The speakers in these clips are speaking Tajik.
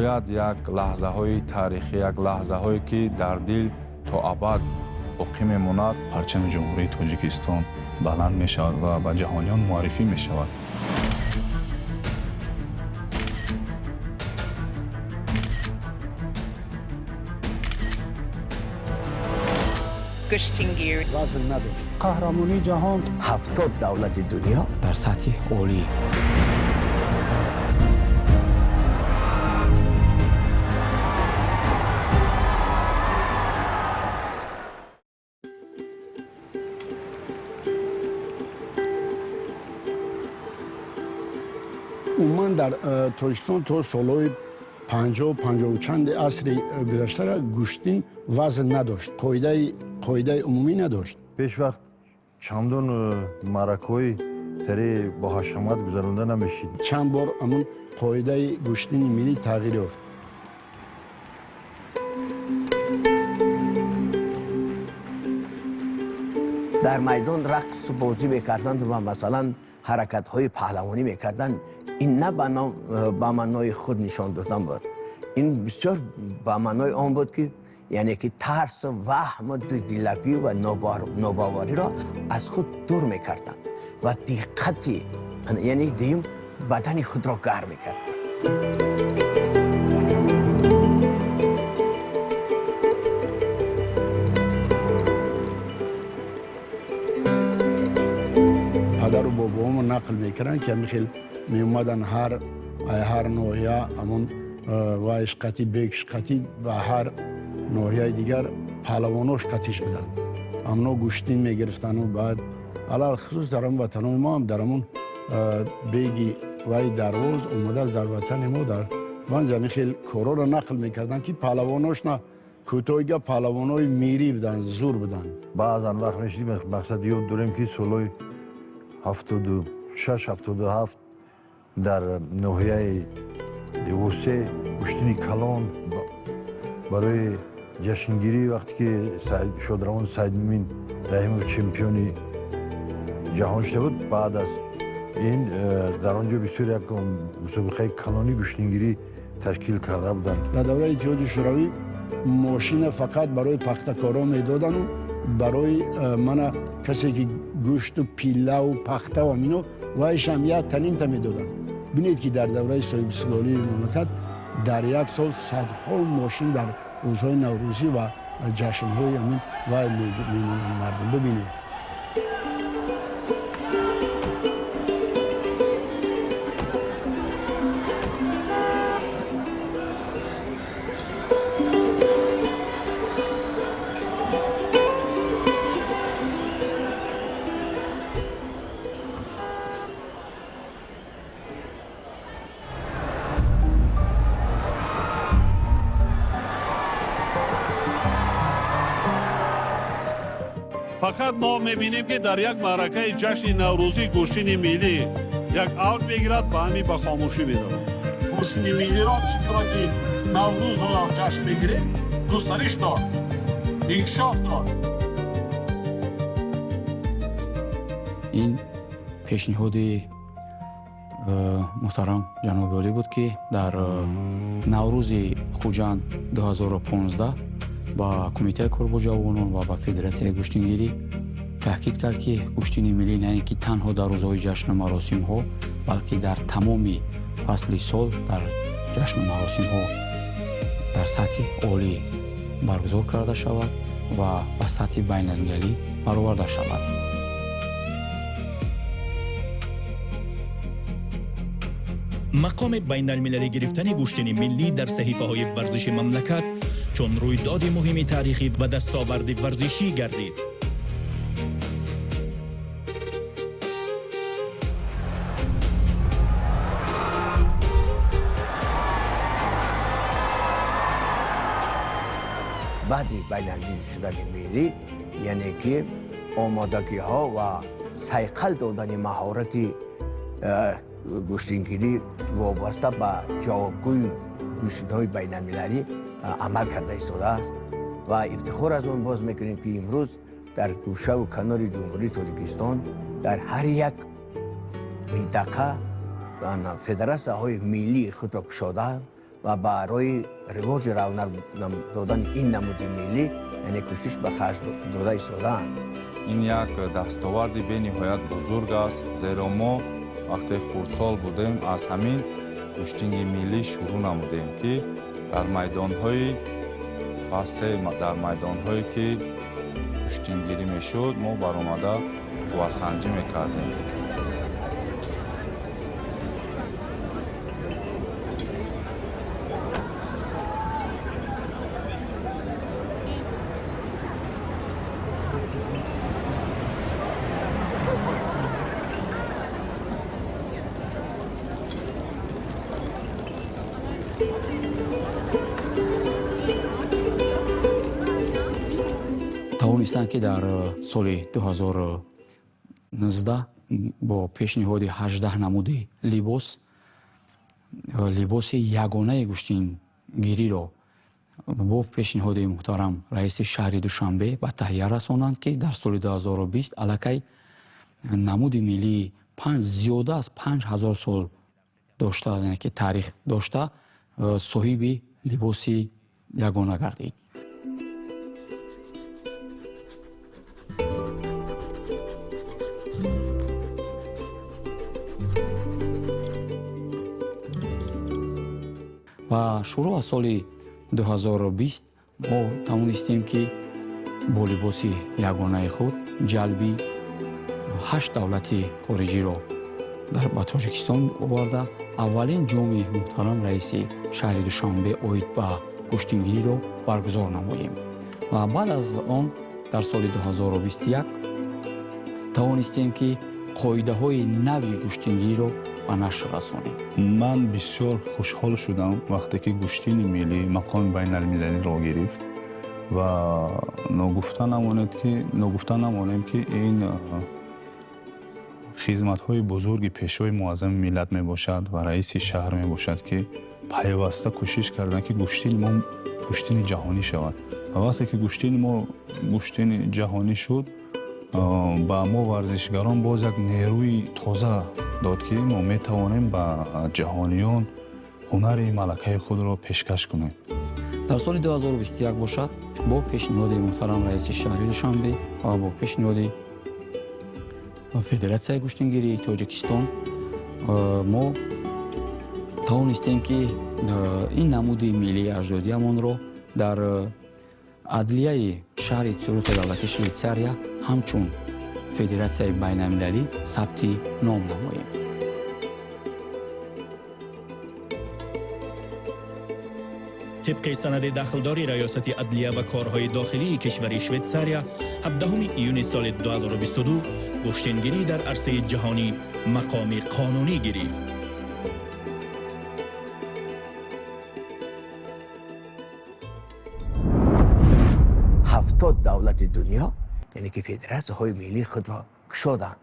Ниҳоят, як лаҳзаҳои таърихӣ, як лаҳзаҳое, ки дар дил то абад боқӣ мемонад. Парчами Ҷумҳурии Тоҷикистон баланд мешавад ва ба ҷаҳониён муаррифӣ мешавад. Гӯштингир вазн надошт. Қаҳрамонии ҷаҳон. 70 давлати дунё дар сатҳи олӣ. Умуман, дар Тоҷикистон то солҳои 50, панҷоҳу чанди асри гузаштара гӯштин вазн надошт, қоидаи умумӣ надошт. Пешвақт чандон маъракаҳои тари бо ҳашамат гузаронда намешид. Чанд бор ҳамун қоидаи гӯштини миллӣ тағйир ёфт. Дар майдон рақсу бозӣ мекарданд ва, масалан, ҳаракатҳои паҳлавонӣ мекарданд. Ин на ба маънои худ нишон додан буд, ин бисёр ба маънои он буд, ки яъне ки тарс, ваҳму дудилагӣ ва нобовариро аз худ дур мекарданд ва диққати, яъне дуюм, бадани худро гарм мекарданд. Падару бобоҳомо нақл мекарданд, ки ҳамин хел меомаданд ҳар ноҳия, ҳамон вайш қатӣ, бекш қатӣ, ба ҳар ноҳияи дигар паҳлавонош қатиш буданд, ҳамно гӯштин мегирифтану баъд алалхусус дар ҳамон ватанҳои мо ҳам дар ҳамон беги вай дарвоз омадааст. Дар ватани мо дар ванҷ ҳамин хел корҳоро нақл мекарданд, ки паҳлавонош на кӯтоҳи гап, паҳлавонои мирӣ буданд, зур буданд. Баъзан вақт мешидим, мақсад, ёд дорем, ки солҳои 76, 77 дар ноҳияи Восе гӯштини калон барои ҷашнгирӣ, вақте ки шодравон Саидмумин Раҳимов чемпиони ҷаҳон шуда буд, баъд аз ин дар он ҷо бисёр як мусобиқаи калони гӯштингирӣ ташкил карда буданд. Дар давраи Иттиҳоди Шӯравӣ мошина фақат барои пахтакорон медодану барои мана касе ки гӯшту пиллаву пахтаву амино вайшам як танимта медоданд. Бинед, ки дар давраи соҳибистиқлолии мамлакат дар як сол садҳо мошин дар рӯзҳои наврӯзӣ ва ҷашнҳои амин вай мемонанд мардум, бибинед. Фақат мо мебинем, ки дар як маъракаи ҷашни наврӯзӣ гӯштини миллӣ як авҷ мегирад, ба ҳамин ба хомӯшӣ меравад. Гӯштини миллиро, чӣ гуна ки Наврӯзро ҷашн мегирем, густариш дод, инкишоф дод. Ин пешниҳоди муҳтарам ҷаноби олӣ буд, ки дар Наврӯзи Хуҷанд 2015 ба Кумитаи кор бо ҷавонон ва ба Федератсияи гӯштингирӣ таъкид кард, ки гӯштини миллӣ на ин ки танҳо дар рӯзҳои ҷашну маросимҳо, балки дар тамоми фасли сол дар ҷашну маросимҳо дар сатҳи олӣ баргузор карда шавад ва ба сатҳи байналмилалӣ бароварда шавад. Мақоми байналмилалӣ гирифтани гӯштини миллӣ дар саҳифаҳои варзиши мамлакат чун рӯйдоди муҳими таърихӣ ва дастоварди варзишӣ гардид. Баъди байналмилалӣ шудани миллӣ, яъне ки омодагиҳо ва сайқал додани маҳорати гӯштингирӣ вобаста ба ҷавобгӯи гӯштинҳои байналмилалӣ амал карда истодааст ва ифтихор аз он боз мекунем, ки имрӯз дар гӯшаву канори Ҷумҳурии Тоҷикистон, дар ҳар як минтақа федератсияҳои миллии худро кушодаанд. Ва барои ривоҷи равнақ додани ин намуди миллӣ, яъне кӯшиш ба харҷ дода истодаанд. Ин як дастоварди бениҳоят бузург аст, зеро мо вақте хурдсол будем, аз ҳамин гӯштинги миллӣ шурӯъ намудем, ки дар майдонҳои васеъ, дар майдонҳое ки гӯштингирӣ мешуд, мо баромада қуввасанҷӣ мекардем. Тавонистанд, ки дар соли 2019 бо пешниҳоди 18 намуди либос, либоси ягонаи гӯштингириро бо пешниҳоди муҳтарам раиси шаҳри Душанбе ба таҳия расонанд, ки дар соли 2020 аллакай намуди миллии зиёда аз 5000 сол дошта, яъне ки таърих дошта, соҳиби либоси ягона гардид. Ва шурӯъ аз соли 2020 мо тавонистем, ки бо либоси ягонаи худ ҷалби ҳашт давлати хориҷиро ба Тоҷикистон оварда, аввалин ҷоми муҳтарам раиси шаҳри Душанбе оид ба гӯштингириро баргузор намоем. Ва баъд аз он дар соли 2021 тавонистем, ки қоидаҳои нави гӯштингириро ба нашр расонем. Ман бисёр хушҳол шудам, вақте ки гӯштини миллӣ мақоми байналмилалиро гирифт, ва ногуфта намонем, ки ин хизматҳои бузурги Пешвои Муаззами миллат мебошад ва раиси шаҳр мебошад, ки пайваста кӯшиш карданд, ки гӯштини мо гӯштини ҷаҳонӣ шавад. Ва вақте ки гӯштини мо гӯштини ҷаҳонӣ шуд, ба мо варзишгарон боз як нерӯи тоза дод, ки мо метавонем ба ҷаҳониён ҳунари малакаи худро пешкаш кунем. Дар соли 2021 бошад, бо пешниҳоди муҳтарам раиси шаҳри Душанбе ва бо пешниҳоди Федератсияи гӯштингирии Тоҷикистон мо тавонистем, ки ин намуди миллии аҷдодиамонро дар адлияи шаҳри Цюрихи давлати Швейтсария ҳамчун федератсияи байналмилалӣ сабти ном намоем. Тибқи санади дахлдори Раёсати адлия ва корҳои дохилии кишвари Швейтсария, 17 июни соли 2022 гӯштингирӣ дар арсаи ҷаҳонӣ мақоми қонунӣ гирифт. 70 давлати дунё, яъне ки федератсияҳои миллии худро кушоданд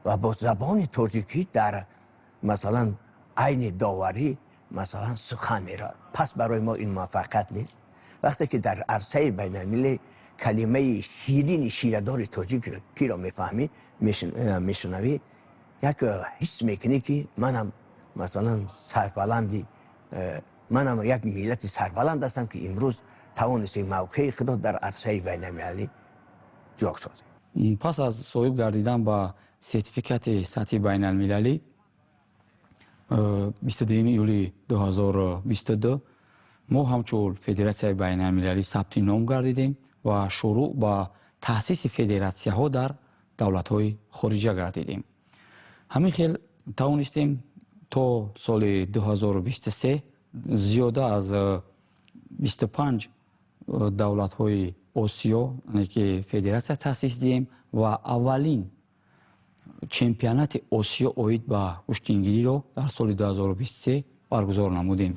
ва бо забони тоҷикӣ дар, масалан, айни доварӣ, масалан, сухан меравад. Пас барои мо ин муваффақият нест? Вақте ки дар арсаи байналмилалӣ калимаи ширини ширадори тоҷикиро мефаҳмӣ, мешунавӣ, як ҳис мекунӣ, ки манам, масалан, сарбаланди, манам як миллати сарбаланд ҳастам, ки имрӯз тавонистем мавқеи худро дар арсаи байналмилалӣ ҷо созем. Пас аз соҳиб гардидан ба сертификати сатҳи байналмилалӣ, 22 июли 2022 мо ҳамчун федератсияи байналмилалӣ сабти ном гардидем ва шурӯъ ба таъсиси федератсияҳо дар давлатҳои хориҷа гардидем. Ҳамин хел тавонистем то соли 2023 зиёда аз 25 давлатҳои Осиё, яъне ки федератсия таъсис диҳем ва аввалин чемпионати Осиё оид ба гӯштингириро дар соли 2023 баргузор намудем.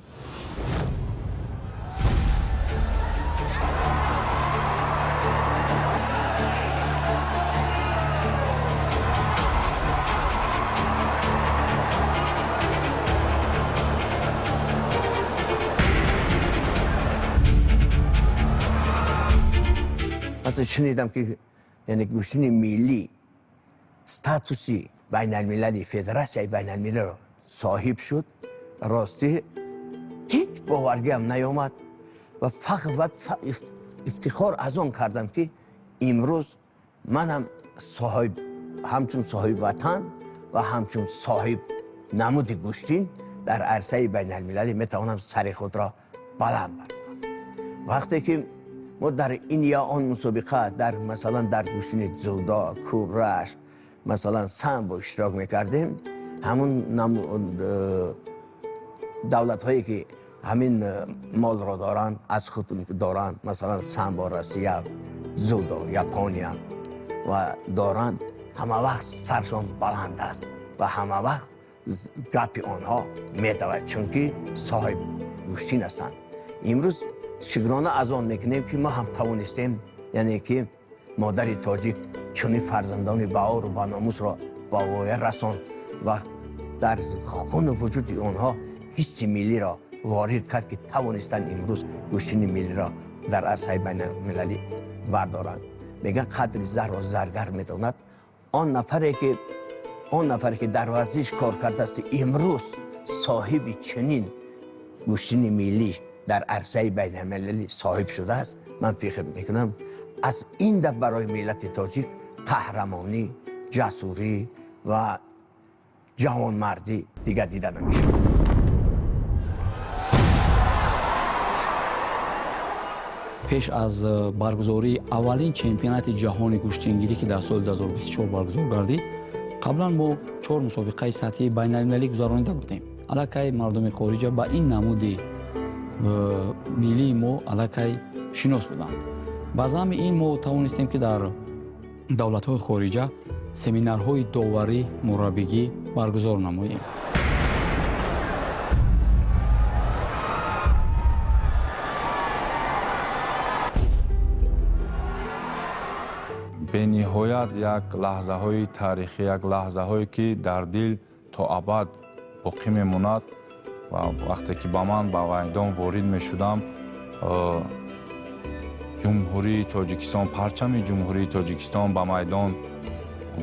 Вақте шунидам, ки яъне гӯштини миллӣ статуси байналмилали федератсияи байналмилалиро соҳиб шуд, ростӣ Ҳеҷ боваргиам наёмад ва фахр ва ифтихор аз он кардам, ки имрӯз манам соҳиб, ҳамчун соҳиби ватан ва ҳамчун соҳиб намуди гӯштин дар арсаи байналмилалӣ метавонам сари худро баланд бардорам. Вақте ки мо дар ин ё он мусобиқа, дар масалан дар гӯштини дзюдо, кураш, масалан самбо иштирок мекардем, ҳамун давлатҳое ки ҳамин молро доранд, аз худ доранд, масалан самбо Россия, дзюдо Япония ва доранд, ҳама вақт саршон баланд аст ва ҳама вақт гапи онҳо медавад, чунки соҳиб гӯштин ҳастанд. Имрӯз шукрона аз он мекунем, ки мо ҳам тавонистем, яъне ки модари тоҷик чунин фарзандони баору баномусро ба воя расонд ва дар хуну вуҷуди онҳо ҳисси миллиро ворид кард, ки тавонистанд имрӯз гӯштини миллиро дар арсаи байналмилалӣ бардоранд. Мегӯянд, қадри зарро заргар медонад. Он нафаре ки дар варзиш кор кардааст, имрӯз соҳиби чунин гӯштини миллӣ дар арсаи байналмилалӣ соҳиб шудааст, ман фикр мекунам, аз ин да барои миллати тоҷик қаҳрамонӣ, ҷасурӣ ва ҷавонмардӣ дига дида намешавад. Пеш аз баргузории аввалин чемпионати ҷаҳони гӯштингирӣ, ки дар соли 2024 баргузор гардид, қаблан мо чор мусобиқаи сатҳии байналмилалӣ гузаронида будем. Аллакай мардуми хориҷа ба ин намуди миллии мо аллакай шинос буданд. Ба замми ин мо тавонистем, ки дар давлатҳои хориҷа семинарҳои доварӣ, мураббигӣ баргузор намоем. Бениҳоят як лаҳзаҳои таърихӣ, як лаҳзаҳое, ки дар дил то абад боқӣ мемонад. Ва вақте ки ба ман ба майдон ворид мешудам, Ҷумҳурии Тоҷикистон, парчами Ҷумҳурии Тоҷикистон ба майдон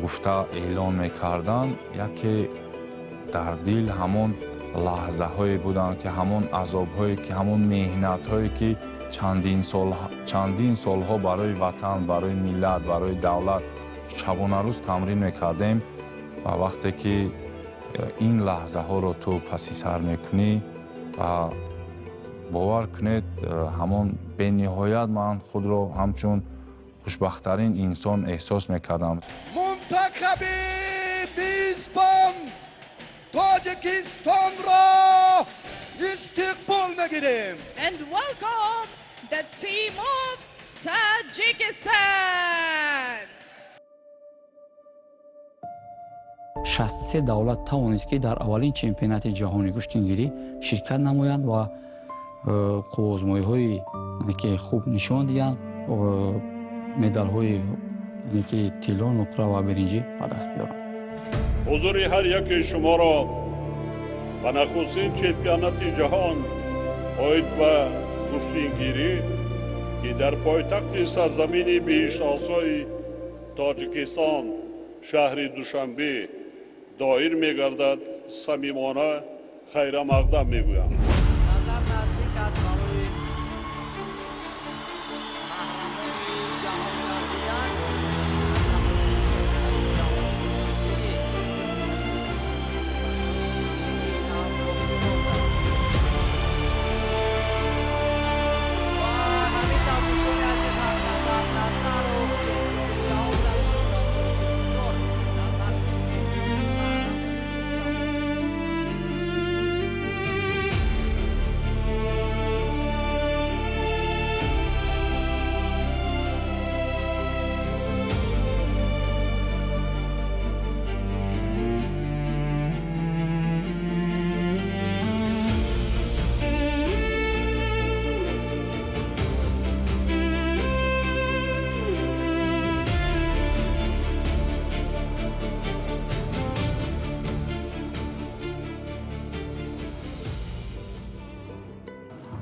гуфта эълон мекарданд, яке дар дил ҳамон лаҳзаҳое буданд, ки ҳамон азобҳое, ки ҳамон меҳнатҳое, ки чандин солҳо барои ватан, барои миллат, барои давлат шабонарӯз тамрин мекардем. Ва вақте ки ин лаҳзаҳоро ту паси сар мекунӣ ва бовар кунед, ҳамон бениҳоят ман худро ҳамчун хушбахттарин инсон эҳсос мекардам. Мунтахаби мизбон Тоҷикистонро истиқбол мегирем. And welcome the team of Tajikistan! 63 давлат тавонист, ки дар аввалин чемпионати ҷаҳони гӯштингирӣ ширкат намоянд ва қувваозмоиҳои ки хуб нишон диҳанд, медалҳои ки тилло, нуқра ва биринҷӣ ба даст биёранд. Ҳузури ҳар яке шуморо ба нахустин чемпионати ҷаҳон оид ба гӯштингирӣ, ки дар пойтахти сарзамини биҳиштосои Тоҷикистон, шаҳри Душанбе доир мегардад, самимона хайрамақдам мегӯям. Назар наздик аст барои қаҳрамони ҷаҳон гардидан. Ҷаҳони гӯштингирӣ. Ва ҳамин тавр, дӯстони азиз, Ҳақназар Назаров, чемпиони ҷаҳон дар соли 2024 дар қаҳрамони.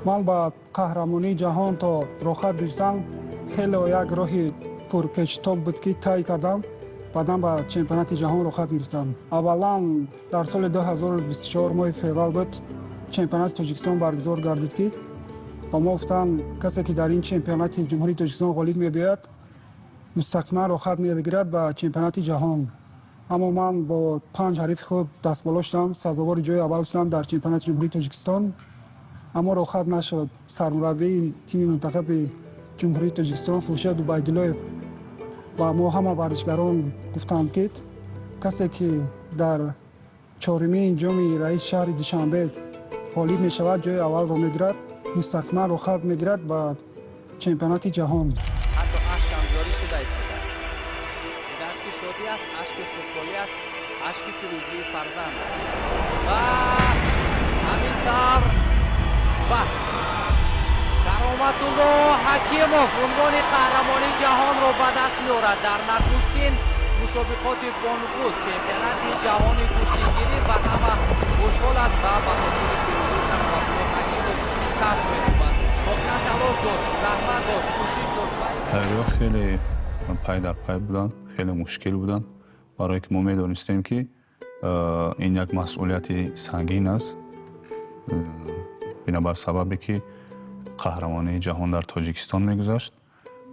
Ман ба қаҳрамонии ҷаҳон то роҳхат гирифтам, хеле як роҳи пурпечтоб буд, ки тай кардам. Баъдан ба чемпионати ҷаҳон роҳхат гирифтам. Аввалан дар соли 2024 моҳи феврал буд. Чемпионати Тоҷикистон баргузор гардид, ки ба мо гуфтанд, касе ки дар ин чемпионати Ҷумҳурии Тоҷикистон ғолиб мебиёяд, мустақиман роҳхат мегирад ба чемпионати ҷаҳон. Аммо ман бо панҷ ҳарифи худ дастболо шудам, сазовори ҷои аввал шудам дар чемпионати Ҷумҳурии Тоҷикистон, аммо роҳхат нашуд. Сармураббии тими мунтахаби Ҷумҳурии Тоҷикистон Хуршед Убайдуллоев ба мо ҳама варзишгарон гуфтанд, ки касе ки дар чорумин ҷоми раиси шаҳри Душанбе ғолиб мешавад, ҷои аввалро мегирад, мустақиман роҳхат мегирад ба чемпионати ҷаҳон. Ҳатто ашкам ҷорӣ шуда истодааст. Ин ашки шодӣ аст, ашки хушҳолӣ аст, ашки пирӯзии фарзанд аст. Ва ҳамин тавр ва Кароматулло Ҳакимов унвони қаҳрамонии ҷаҳонро ба даст меорад дар нахустин мусобиқоти бонуфуз, чемпионати ҷаҳони гӯштингирӣ, ва ҳама хушҳол аст ва ба хотири пирӯзии Кароматулло Ҳакимов каф мекӯбанд. Воқеан талош дошт, заҳмат дошт, кӯшиш дошт ва Тайёриҳо хеле пай дар пай буданд, хеле мушкил буданд, барое ки мо медонистем, ки ин як масъулияти сангин аст, бинобар сабабе ки қаҳрамонии ҷаҳон дар Тоҷикистон мегузашт,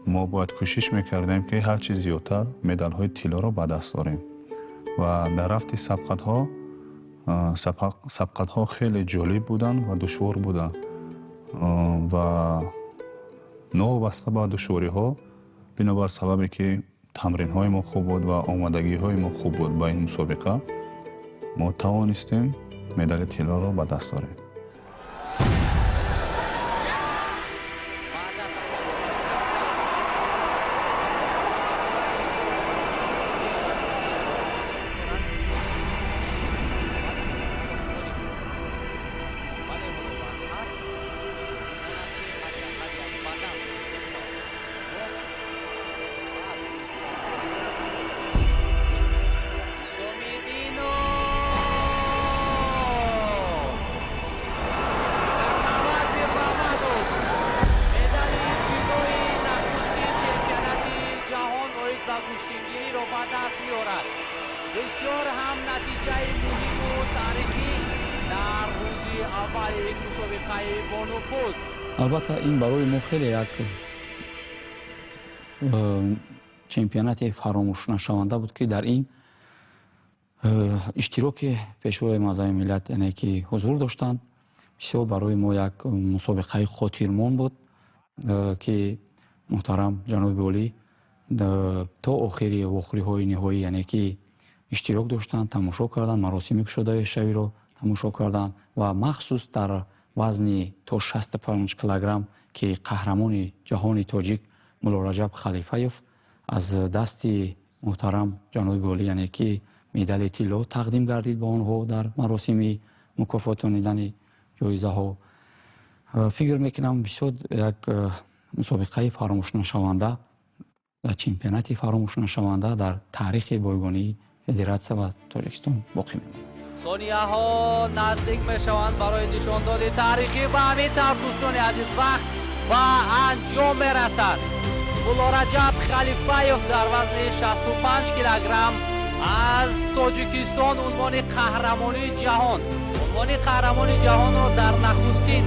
мо бояд кӯшиш мекардем, ки ҳарчи зиёдтар медалҳои тиллоро ба даст орем. Ва дар рафти сабқатҳо, сабқатҳо хеле ҷолиб буданд ва душвор буданд, ва новобаста ба душвориҳо, бинобар сабабе ки тамринҳои мо хуб буд ва омодагиҳои мо хуб буд ба ин мусобиқа, мо тавонистем медали тиллоро ба даст орем. Медали тиллои нахустин чемпионати ҷаҳон оид ба гӯштингириро ба даст меорад. Бисёр ҳам натиҷаи муҳиму таърихӣ дар рӯзи аввали ин мусобиқаи бонуфуз. Албатта, ин барои мо хеле як чемпионати фаромӯшнашаванда буд, ки дар ин иштироки Пешвои Муаззами миллат, яъне ки ҳузур доштанд, бисёр барои мо як мусобиқаи хотирмон буд, ки муҳтарам ҷаноби олӣ то охири вохӯриҳои ниҳоӣ, яъне ки иштирок доштанд, тамошо карданд, маросими кушодаишавиро тамошо карданд ва махсус дар вазни то 65 килограмм, ки қаҳрамони ҷаҳони тоҷик Муллораҷаб Халифаев аз дасти муҳтарам ҷаноби олӣ, яъне ки медали тилло тақдим гардид ба онҳо дар маросими мукофотонидани ҷоизаҳо. Фикр мекунам, бисёр як мусобиқаи фаромӯшнашаванда ва чемпионати фаромӯшнашаванда дар таърихи бойгонии федератсия ва Тоҷикистон боқӣ мемонад. Сонияҳо наздик мешаванд барои нишондоди таърихӣ ва ҳамин тавр, дӯстони азиз, вақт ба анҷом мерасад. Муллораҷаб Халифаев дар вазни 65 килограмм аз Тоҷикистон унвони қаҳрамони ҷаҳонро дар нахустин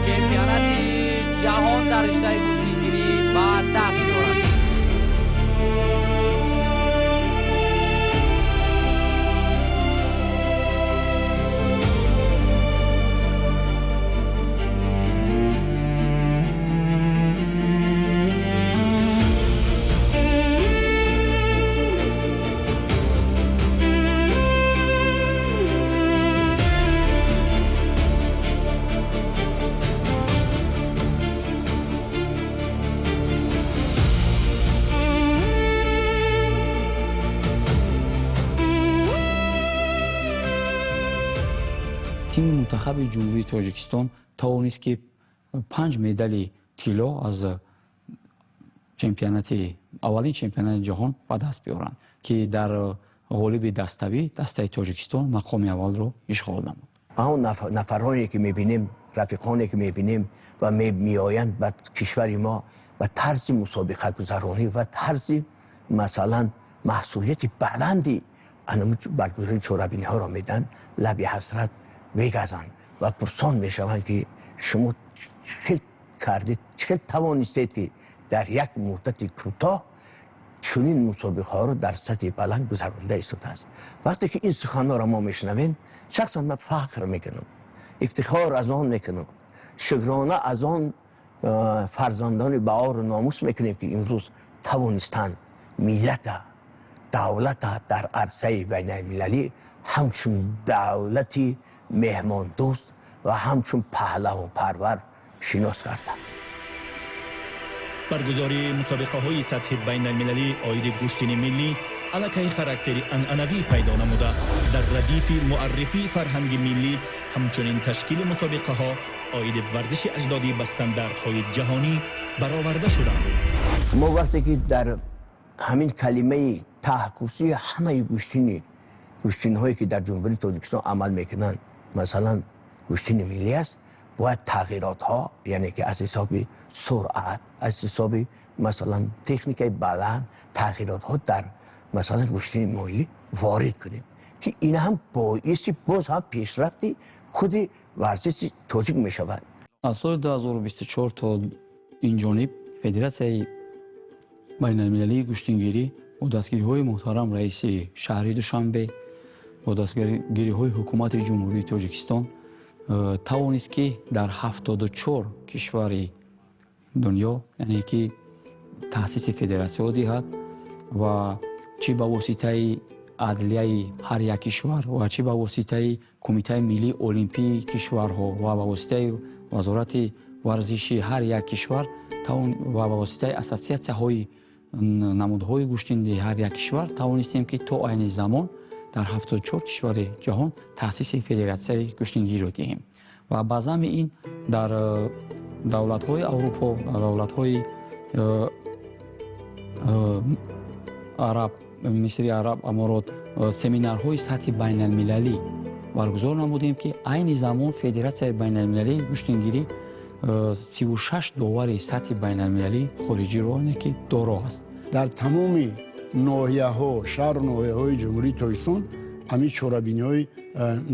чемпионати ҷаҳон дар риштаи гӯштингирӣ ба даст меорад. Тими мунтахаби Ҷумҳурии Тоҷикистон тавонист, ки панҷ медали тилло аз чемпионати аввалин чемпионати ҷаҳон ба даст биёранд, ки дар ғолиби даставӣ дастаи Тоҷикистон мақоми аввалро ишғол намуд. Он нафароне ки мебинем, рафиқоне ки мебинем ва меоянд ба кишвари мо, ба тарзи мусобиқагузаронӣ ва тарзи, масалан, маҳсулияти баланди баргузории чорабиниҳоро медиҳанд, лаби ҳасрат мегазанд. Ва пурсон мешаванд, ки шумо чӣ хел кардед, чӣ хел тавонистед, ки дар як муддати кӯтоҳ чунин мусобиқаҳоро дар сатҳи баланд гузаронда истодааст. Вақте ки ин суханҳоро мо мешунавем, шахсан ман фахр мекунам, ифтихор аз он мекунам, шукрона аз он фарзандони баору номус мекунем, ки имрӯз тавонистанд миллата, давлата дар арсаи байналмилалӣ ҳамчун давлати меҳмондӯст ва ҳамчун паҳлавонпарвар шинос карданд. Баргузории мусобиқаҳои сатҳи байналмилалӣ оиди гӯштини миллӣ аллакай характери анъанавӣ пайдо намуда, дар радифи муаррифии фарҳанги миллӣ ҳамчунин ташкили мусобиқаҳо оиди варзиши аҷдодӣ ба стандартҳои ҷаҳонӣ бароварда шуданд. Мо вақте ки дар ҳамин калимаи таҳкурсии ҳамаи гӯштинҳое, ки дар Ҷумҳурии Тоҷикистон амал мекунанд, масалан, гӯштини миллӣ аст, бояд тағйиротҳо, яъне ки аз ҳисоби суръат, аз ҳисоби, масалан, техникаи баланд тағйиротҳо дар, масалан, гӯштини миллӣ ворид кунем, ки ин ҳам боиси боз ҳам пешрафти худи варзиши тоҷик мешавад. Аз соли 2024 то ин ҷониб Федератсияи байналмилалии гӯштингирӣ бо дастгириҳои муҳтарам раиси шаҳри Душанбе, бо дастгириҳои ҳукумати Ҷумҳурии Тоҷикистон тавонист, ки дар 74 кишвари дунё, яъне ки таъсиси федератсияҳо диҳад ва чӣ ба воситаи адлияи ҳар як кишвар ва чӣ ба воситаи Кумитаи миллии олимпии кишварҳо ва ба воситаи вазорати варзиши ҳар як кишвар ва ба воситаи ассотсиатсияҳои намудҳои гӯштинии ҳар як кишвар тавонистем, ки то айни замон дар 74 кишвари ҷаҳон таъсиси федератсияи гӯштингириро диҳем. Ва ба замми ин дар давлатҳои Аврупо, дар давлатҳои араб, Мисри Араб Аморот семинарҳои сатҳи байналмилалӣ баргузор намудем, ки айни замон Федератсияи байналмилалии гӯштингирӣ 36 довари сатҳи байналмилалӣ хориҷиро ки доро аст. Дар тамоми ноҳияҳо, шаҳру ноҳияҳои Ҷумҳурии Тоҷикистон ҳамин чорабиниҳои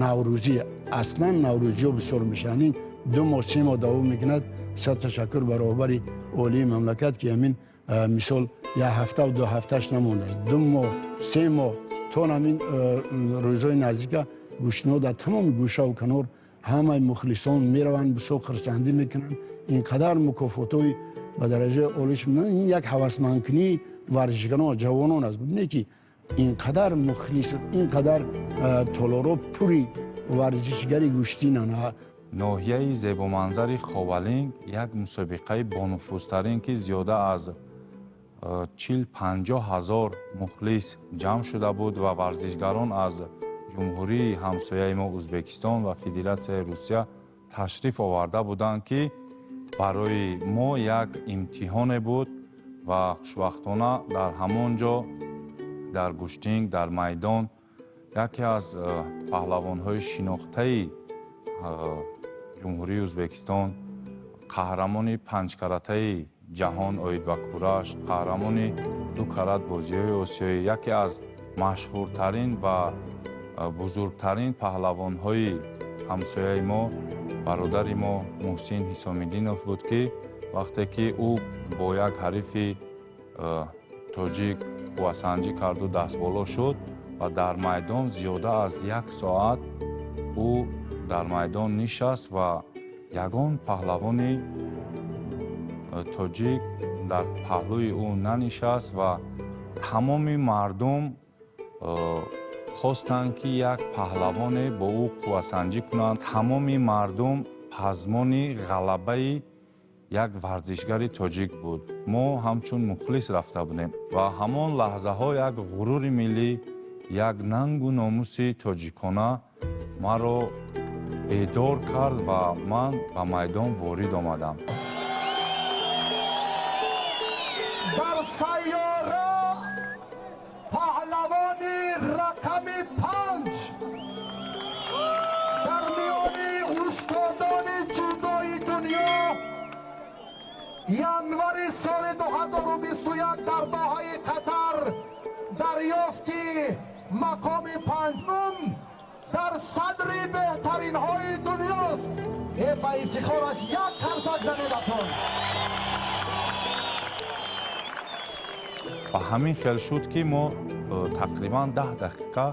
наврӯзӣ, аслан наврӯзиҳо бисёр мешаванд. Ин 2 моҳ, 3 моҳ давом мекунад. Сад ташаккур ба роҳбари олии мамлакат, ки ҳамин мисол як ҳафтаву 2 ҳафташ намондааст, 2 моҳ, 3 моҳ то ҳамин рӯзҳои наздика гӯштино дар тамоми гӯшаву канор ҳамаи мухлисон мераванд, бисёр хурсандӣ мекунанд, ин қадар мукофотҳои ба дараҷаи олиш мекунанд. Ин як ҳавасмандкунии варзишгарон, ҷавонон аст. Бибинед, ки ин қадар мухлис, ин қадар толоро пури варзишгари гӯштинанд. Ноҳияи зебоманзари Ховалинг як мусобиқаи бонуфузтарин, ки зиёда аз 40-50 ҳазор мухлис ҷамъ шуда буд ва варзишгарон аз ҷумҳурии ҳамсояи мо Ӯзбекистон ва Федератсияи Русия ташриф оварда буданд, ки барои мо як имтиҳоне буд. Ва хушбахтона дар ҳамон ҷо дар гӯштинг, дар майдон яке аз паҳлавонҳои шинохтаи Ҷумҳурии Ӯзбекистон, қаҳрамони панҷкаратаи ҷаҳон оид ба кураш, қаҳрамони ду карат бозиҳои осиёӣ, яке аз машҳуртарин ва бузургтарин паҳлавонҳои ҳамсояи мо, бародари мо Муҳсин Ҳисомиддинов буд, ки вақте ки ӯ бо як ҳарифи тоҷик қуввасанҷӣ карду дастболо шуд ва дар майдон зиёда аз як соат ӯ дар майдон нишаст ва ягон паҳлавони тоҷик дар паҳлӯи ӯ нанишаст ва тамоми мардум хостанд, ки як паҳлавоне бо ӯ қуввасанҷӣ кунанд. Тамоми мардум пазмони ғалабаи як варзишгари тоҷик буд. Мо ҳамчун мухлис рафта будем ва ҳамон лаҳзаҳо як ғурури миллӣ, як нангу номуси тоҷикона маро бедор кард ва ман ба майдон ворид омадам. Дар сайёра паҳлавони рақами 5 дар миёни устодони ҷудои дунё январи соли 2021 дар Доҳаи Қатар дарёфти мақоми панҷум. Дар садри беҳтаринҳои дунёст. Ба ифтихораш як қарсак занед акнун. Ва ҳамин хел шуд, ки мо тақрибан 10 дақиқа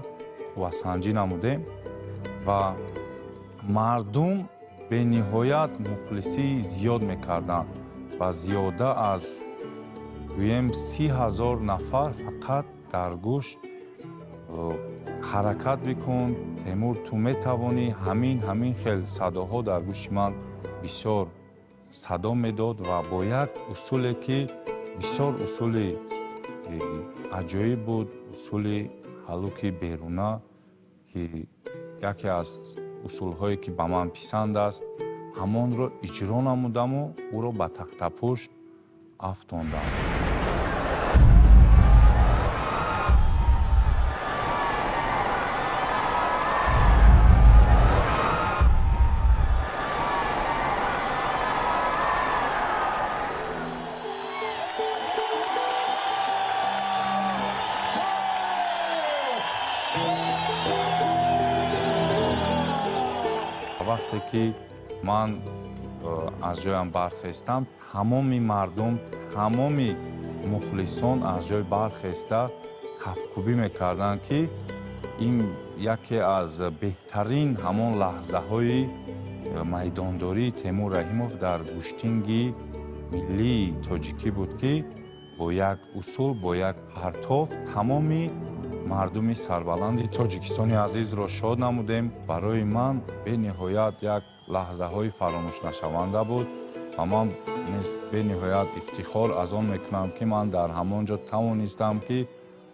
қуввасанҷӣ намудем ва мардум бениҳоят мухлисии зиёд мекарданд ва зиёда аз, гӯем, 30 000 нафар фақат дар гӯш «Ҳаракат бикун, Темур, ту метавонӣ», ҳамин хел садоҳо дар гӯши ман бисёр садо медод. Ва бо як усуле, ки бисёр усули аҷоиб буд, усули ҳалуки беруна, ки яке аз усулҳое, ки ба ман писанд аст, ҳамонро иҷро намудаму ӯро ба тахтапушт афтондам. Вақте ки ман аз ҷоям бархестам, тамоми мардум, тамоми мухлисон аз ҷой бархеста кафкӯбӣ мекарданд, ки ин яке аз беҳтарин ҳамон лаҳзаҳои майдондории Темур Раҳимов дар гӯштинги миллии тоҷикӣ буд, ки бо як усул, бо як партов тамоми мардуми сарбаланди Тоҷикистони азизро шод намудем. Барои ман бениҳоят як лаҳзаҳои фаромӯшнашаванда буд ва ман низ бениҳоят ифтихор аз он мекунам, ки ман дар ҳамон ҷо тавонистам, ки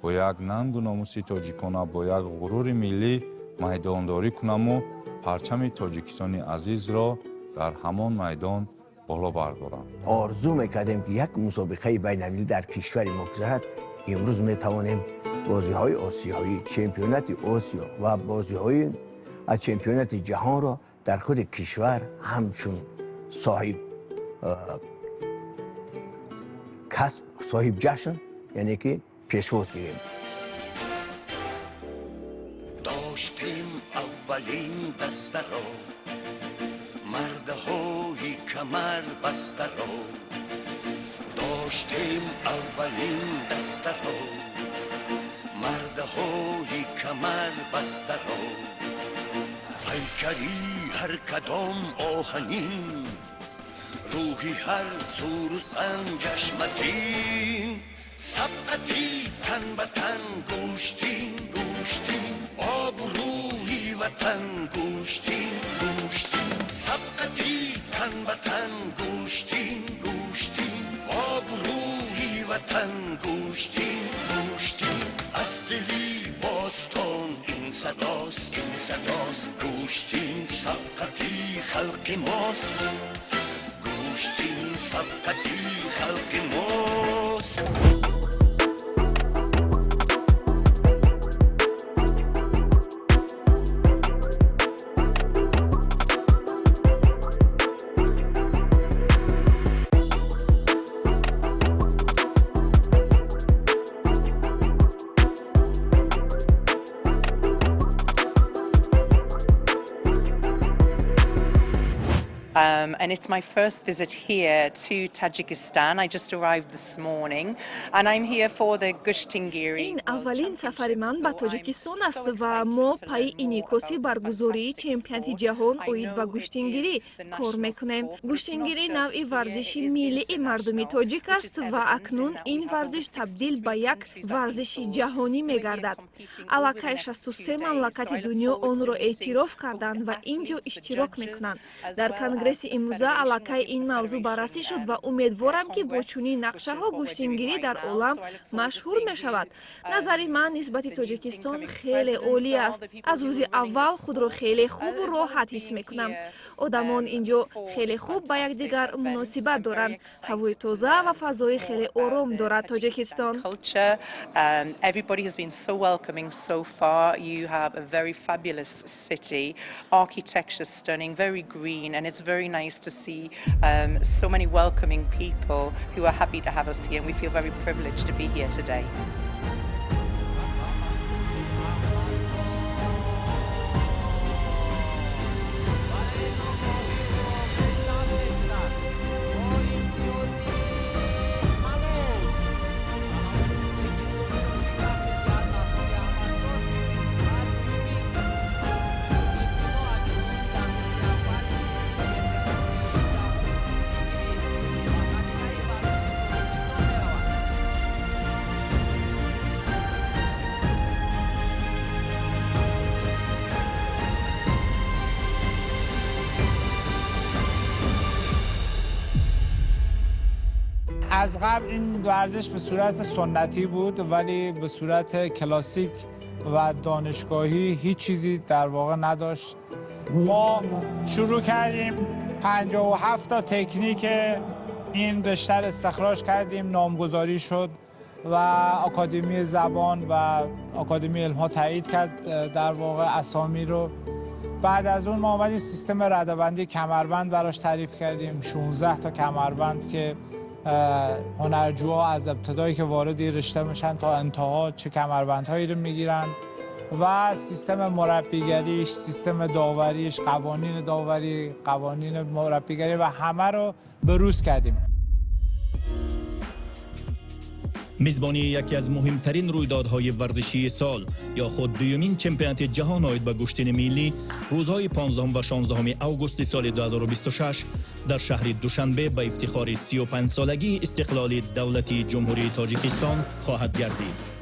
бо як нангу номуси тоҷикона, бо як ғурури миллӣ майдондорӣ кунаму парчами Тоҷикистони азизро дар ҳамон майдон боло бардорам. Орзу мекардем, ки як мусобиқаи байналмилалӣ дар кишвари мо гузарад. Имрӯз метавонем бозиҳои осиёӣ, чемпионати Осиё ва бозиҳои аз чемпионати ҷаҳонро дар худи кишвар ҳамчун соҳиб касб, соҳиб ҷашн, яъне ки пешвоз гирем. Доштем аввалин дастаро, мардҳои камар бастаро. Доштем аввалин дастаро, мардҳои камар бастаро. Пайкари ҳар кадом оҳанин, рӯҳи ҳар зӯру санҷаш матин. Сабқати тан ба тан гӯштин, гӯштин, обрӯи ватан гӯштин, гӯштин. Сабқати тан ба тан гӯштин, гӯштин, обрӯи ватан гӯштин, гӯштин. Аз дили бостон ин садост, ин садост. Гӯштин сабқати халқи мост, гӯштин сабқати халқи мост. And it's my first visit here to Tajikistan. I just arrived this morning and I'm here for the Gushtingiri. Ин аввалин сафари ман ба Тоҷикистон аст ва мо пайи инъикоси баргузории чемпионати ҷаҳон оид ба гӯштингирӣ кор мекунем. Гӯштингирӣ навъи варзиши миллии мардуми тоҷик аст ва акнун ин варзиш табдил ба як варзиши ҷаҳонӣ мегардад. Аллакай 63 мамлакати дунё онро эътироф карданд ва ин ҷо иштирок мекунанд. Дар конгресси имрӯза аллакай ин мавзӯъ баррасӣ шуд ва умедворам, ки бо чунин нақшаҳо гӯштингирӣ дар олам машҳур мешавад. Назари ман нисбати Тоҷикистон хеле олӣ аст. Аз рӯзи аввал худро хеле хубу роҳат ҳис мекунам. Одамон ин ҷо хеле хуб ба якдигар муносибат доранд. Ҳавои тоза ва фазои хеле ором дорад Тоҷикистон. Everybody has been so welcoming so far. You have a very fabulous city, architecture stunning, very green, and it's very nice to see so many welcoming people who are happy to have us here, and we feel very privileged to be here today. از قبل این ورزش به صورت سنتی بود، ولی به صورت کلاسیک و دانشگاهی هیچ چیزی در واقع نداشت. ما شروع کردیم 57 تا تکنیک این رشته رو استخراج کردیم، نامگذاری شد و آکادمی زبان و آکادمی علم‌ها تایید کرد در واقع اسامی رو. بعد از اون ما آمدیم سیستم رده‌بندی کمربند براش تعریف کردیم، 16 تا کمربند که هنرجوها از ابتدایی که وارد این رشته میشن تا انتها چه کمربندهایی رو میگیرن و سیستم مربیگریش، سیستم داوریش، قوانین داوری، قوانین مربیگری و همه رو بروز کردیم. میزبانی یکی از مهمترین رویدادهای ورزشی سال یا خود دومین چمپیونات جهان آید به گوشتین ملی روزهای 15 و 16 آگوست سال 2026 در شهر دوشنبه به افتخار 35 سالگی استقلال دولتی جمهوری تاجیکستان خواهد گردید.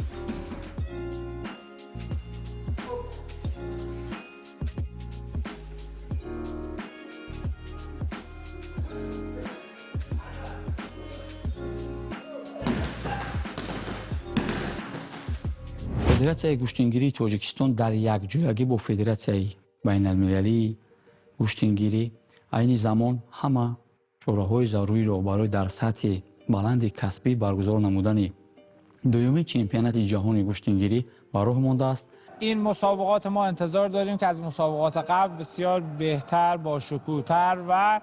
Федератсияи гӯштингирии Тоҷикистон дар якҷоягӣ бо Федератсияи байналмилалии гӯштингирӣ айни замон ҳама чораҳои заруриро барои дар сатҳи баланди касбӣ баргузор намудани дуюмин чемпионати ҷаҳони гӯштингирӣ ба роҳ мондааст. این مسابقات ما انتظار داریم که از مسابقات قبل بسیار بهتر، باشکوه‌تر و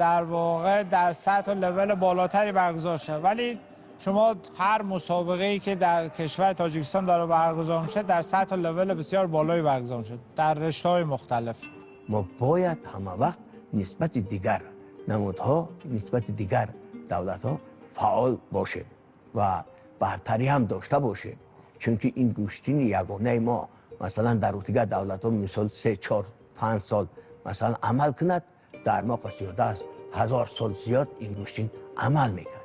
در واقع در سطح و لول بالاتری برگزار شود. ولی شما هر مسابقه ای که در کشور تاجیکستان داره برگزار میشه در سطح و لول بسیار بالایی برگزار میشه در رشته‌های مختلف. ما باید همه وقت نسبت دیگر نمودها، نسبت دیگر دولت‌ها فعال باشیم و برتری هم داشته باشیم، چون که این گوشتین یگانه ما مثلا در دیگر دولت‌ها مثال 3 4 5 سال مثلا عمل کند، در ما زیاده از 1000 سال زیاد این گوشتین عمل میکرد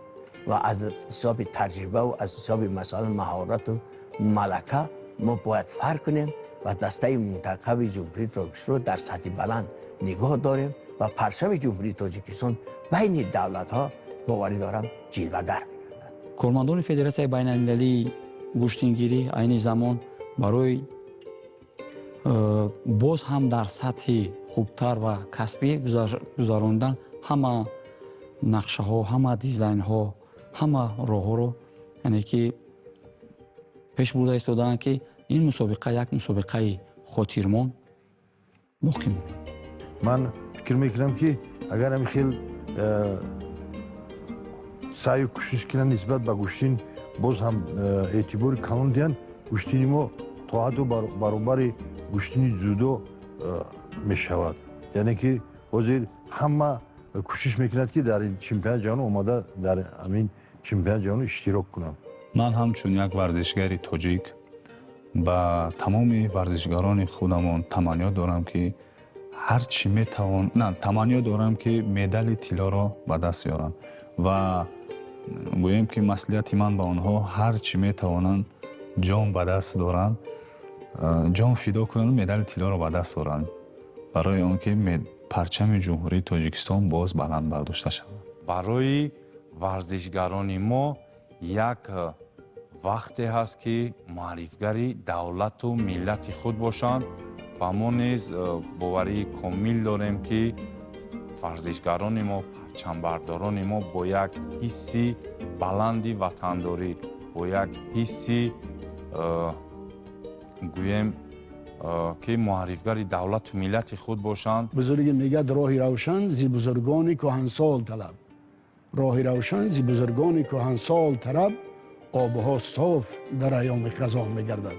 و از حساب تجربه و از حساب مثلا مهارت و ملکه ما باید فرق کنیم و دسته منتخب جمهوری تاجیکستان رو در سطح بلند نگاه داریم و پرچم جمهوری تاجیکستان بین دولت ها باوری دارم جلوه‌گر می‌گردد. کارمندان فدراسیای بین‌المللی گوشتینگیری عین زمان برای باز هم در سطح خوبتر و کسبی گذراندن همه نقشه ها، همه دیزاین ها، ҳама роҳҳоро яъне ки пеш бурда истодаанд ки ин мусобиқа як мусобиқаи хотирмон боқӣ монад. Ман фикр мекунам ки агар ҳамин хел саъю кӯшиш кунанд нисбат ба гӯштин боз ҳам эътибори калон диҳанд, гӯштини мо то ҳадду баробари гӯштини ҷудо мешавад. Яъне ки ҳозир ҳама кӯшиш мекунад ки дар чемпионати ҷаҳон омада дар ҳамин чемпионати ҷаҳон иштирок кунам. Ман ҳамчун як варзишгари тоҷик ба тамоми варзишгарони худамон таманниё дорам ки ҳар чӣ метавон, на, таманниё дорам ки медали тиллоро ба даст ёранд ва гӯем ки маслиҳати ман ба онҳо ҳар чӣ метавонанд ҷон ба даст доранд, ҷон фидо кунанд, медали тиллоро ба даст доранд, барои он ки парчами Ҷумҳурии Тоҷикистон боз баланд бардошта шавад. Барои варзишгарони мо як вақте ҳаст ки маърифгари давлату миллати худ бошанд ва мо низ боварии комил дорем ки варзишгарони мо, парчамбардорони мо бо як ҳисси баланди ватандорӣ, бо як ҳисси гӯем ки муаррифгари давлату миллати худ бошанд. Бузурге мегӯяд роҳи равшан зи бузургони кӯҳансол талаб, роҳи равшан зи бузургони кӯҳансол талаб, обҳо соф дар айёми хазон мегардад.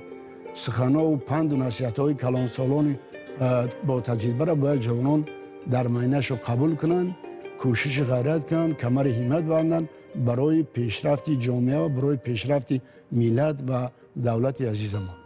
Суханҳову панду насиҳатҳои калонсолони бо таҷрибаро бояд ҷавонон дар майнашо қабул кунанд, кӯшиши ғайрат кунанд, камари ҳиммат банданд барои пешрафти ҷомеа ва барои пешрафти миллат ва давлати азизамон.